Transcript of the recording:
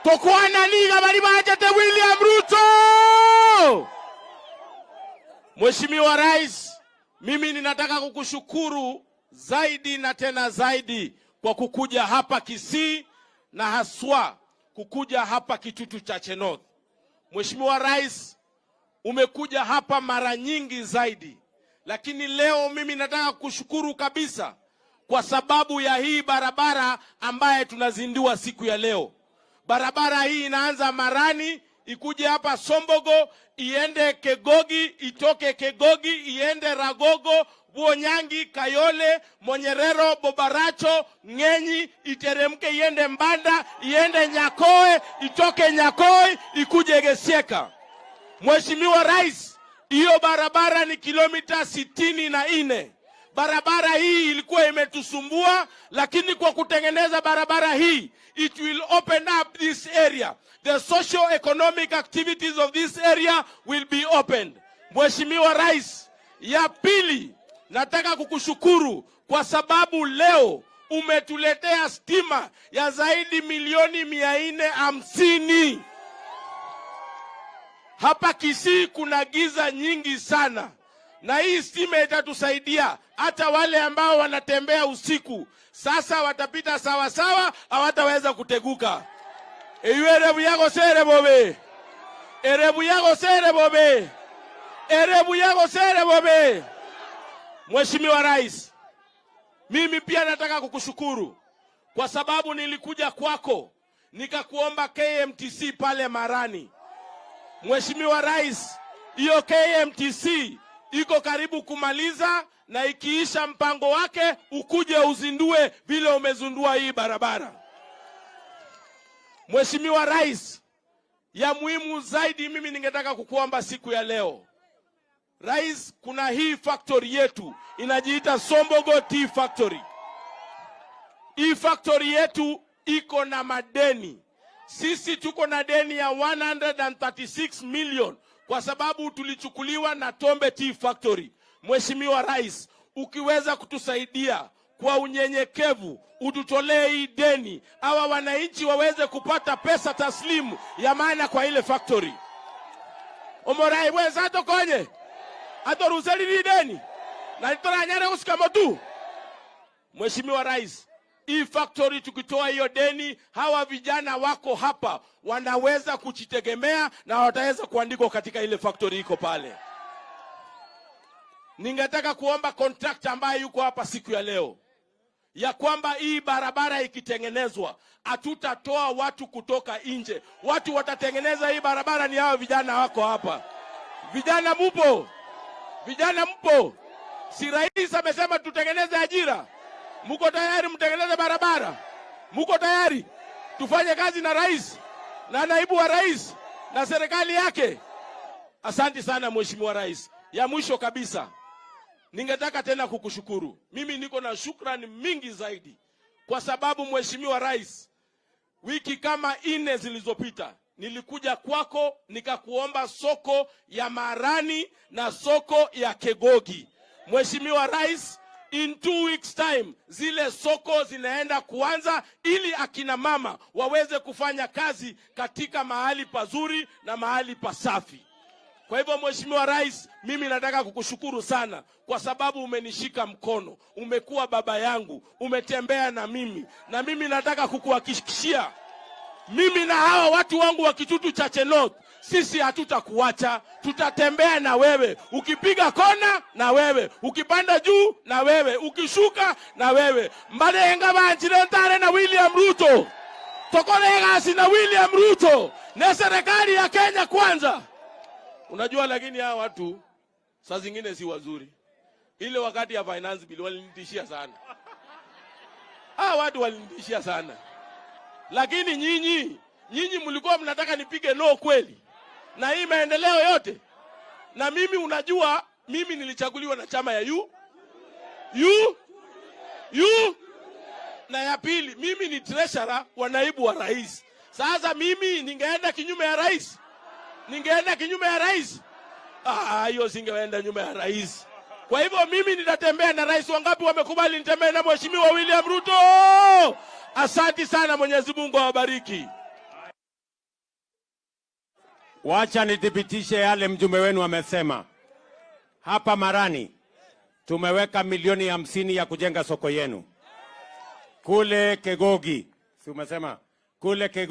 Tokwana niga bari bajete William Ruto. Mheshimiwa Rais, mimi ninataka kukushukuru zaidi na tena zaidi kwa kukuja hapa Kisii na haswa kukuja hapa Kitutu Chache North. Mheshimiwa Rais, umekuja hapa mara nyingi zaidi, lakini leo mimi nataka kushukuru kabisa kwa sababu ya hii barabara ambaye tunazindua siku ya leo. Barabara hii inaanza Marani, ikuje hapa Sombogo, iende Kegogi, itoke Kegogi, iende Ragogo, Buonyangi, Kayole, Monyerero, Bobaracho, Ng'enyi, iteremke iende Mbanda, iende Nyakoe, itoke Nyakoe, ikuje Gesieka. Mheshimiwa Rais, hiyo barabara ni kilomita 64. Barabara hii ilikuwa imetusumbua, lakini kwa kutengeneza barabara hii, it will open up this area. The socio economic activities of this area will be opened. Mheshimiwa Rais, ya pili, nataka kukushukuru kwa sababu leo umetuletea stima ya zaidi milioni 450. Hapa Kisii kuna giza nyingi sana, na hii stima itatusaidia hata wale ambao wanatembea usiku sasa watapita sawa sawa, hawataweza kuteguka. Eyu erebu yako sere bobe, erebu yako sere bobe, erebu yako sere bobe. Mheshimiwa Rais, mimi pia nataka kukushukuru kwa sababu nilikuja kwako nikakuomba KMTC pale Marani. Mheshimiwa Rais, hiyo KMTC iko karibu kumaliza na ikiisha mpango wake ukuje uzindue vile umezindua hii barabara. Mheshimiwa Rais, ya muhimu zaidi mimi ningetaka kukuomba siku ya leo. Rais, kuna hii factory yetu inajiita Sombogo Tea Factory. Hii factory yetu iko na madeni. Sisi tuko na deni ya 136 million kwa sababu tulichukuliwa na Tombe Tea Factory. Mheshimiwa Rais, ukiweza kutusaidia kwa unyenyekevu ututolee hii deni, hawa wananchi waweze kupata pesa taslimu ya maana kwa ile factory. Omorai bwesa atokonye atoruseri deni na litoranyare kusikamo tu. Mheshimiwa Rais, hii factory tukitoa hiyo deni, hawa vijana wako hapa wanaweza kujitegemea na wataweza kuandikwa katika ile factory iko pale. Ningetaka kuomba contractor ambaye yuko hapa siku ya leo ya kwamba hii barabara ikitengenezwa, hatutatoa watu kutoka nje. Watu watatengeneza hii barabara ni hawa vijana wako hapa. Vijana mupo? Vijana mpo? Si rais amesema tutengeneze ajira? Muko tayari mtengeneze barabara? Muko tayari tufanye kazi na rais na naibu wa rais na serikali yake? Asante sana, Mheshimiwa Rais. Ya mwisho kabisa, ningetaka tena kukushukuru. Mimi niko na shukrani mingi zaidi kwa sababu, Mheshimiwa Rais, wiki kama 4 zilizopita nilikuja kwako nikakuomba soko ya Marani na soko ya Kegogi. Mheshimiwa Rais, in 2 weeks time zile soko zinaenda kuanza ili akina mama waweze kufanya kazi katika mahali pazuri na mahali pasafi. Kwa hivyo, Mheshimiwa Rais, mimi nataka kukushukuru sana kwa sababu umenishika mkono, umekuwa baba yangu, umetembea na mimi, na mimi nataka kukuhakikishia mimi na hawa watu wangu wa Kitutu Chache North, sisi hatutakuacha, tutatembea na wewe. Ukipiga kona na wewe, ukipanda juu na wewe, ukishuka na wewe. Mbarenga banjire ntare na William Ruto, tokore gasi na William Ruto na serikali ya Kenya Kwanza. Unajua, lakini hawa watu saa zingine si wazuri. Ile wakati ya finance bill walinitishia sana, hawa watu walinitishia sana, lakini nyinyi mlikuwa mnataka nipige no kweli na hii maendeleo yote. Na mimi, unajua, mimi nilichaguliwa na chama ya U U U, na ya pili mimi ni treasurer wa naibu wa rais. Sasa mimi ningeenda kinyume ya rais? Ningeenda kinyume ya rais? Ah, hiyo singeenda nyuma ya rais. Kwa hivyo mimi nitatembea na rais. Wangapi wamekubali nitembee na Mheshimiwa William Ruto? Asante sana, Mwenyezi Mungu awabariki. Wacha nithibitishe yale mjumbe wenu amesema. Hapa Marani tumeweka milioni 50 ya kujenga soko yenu. Kule Kegogi, si umesema? Kule Kegogi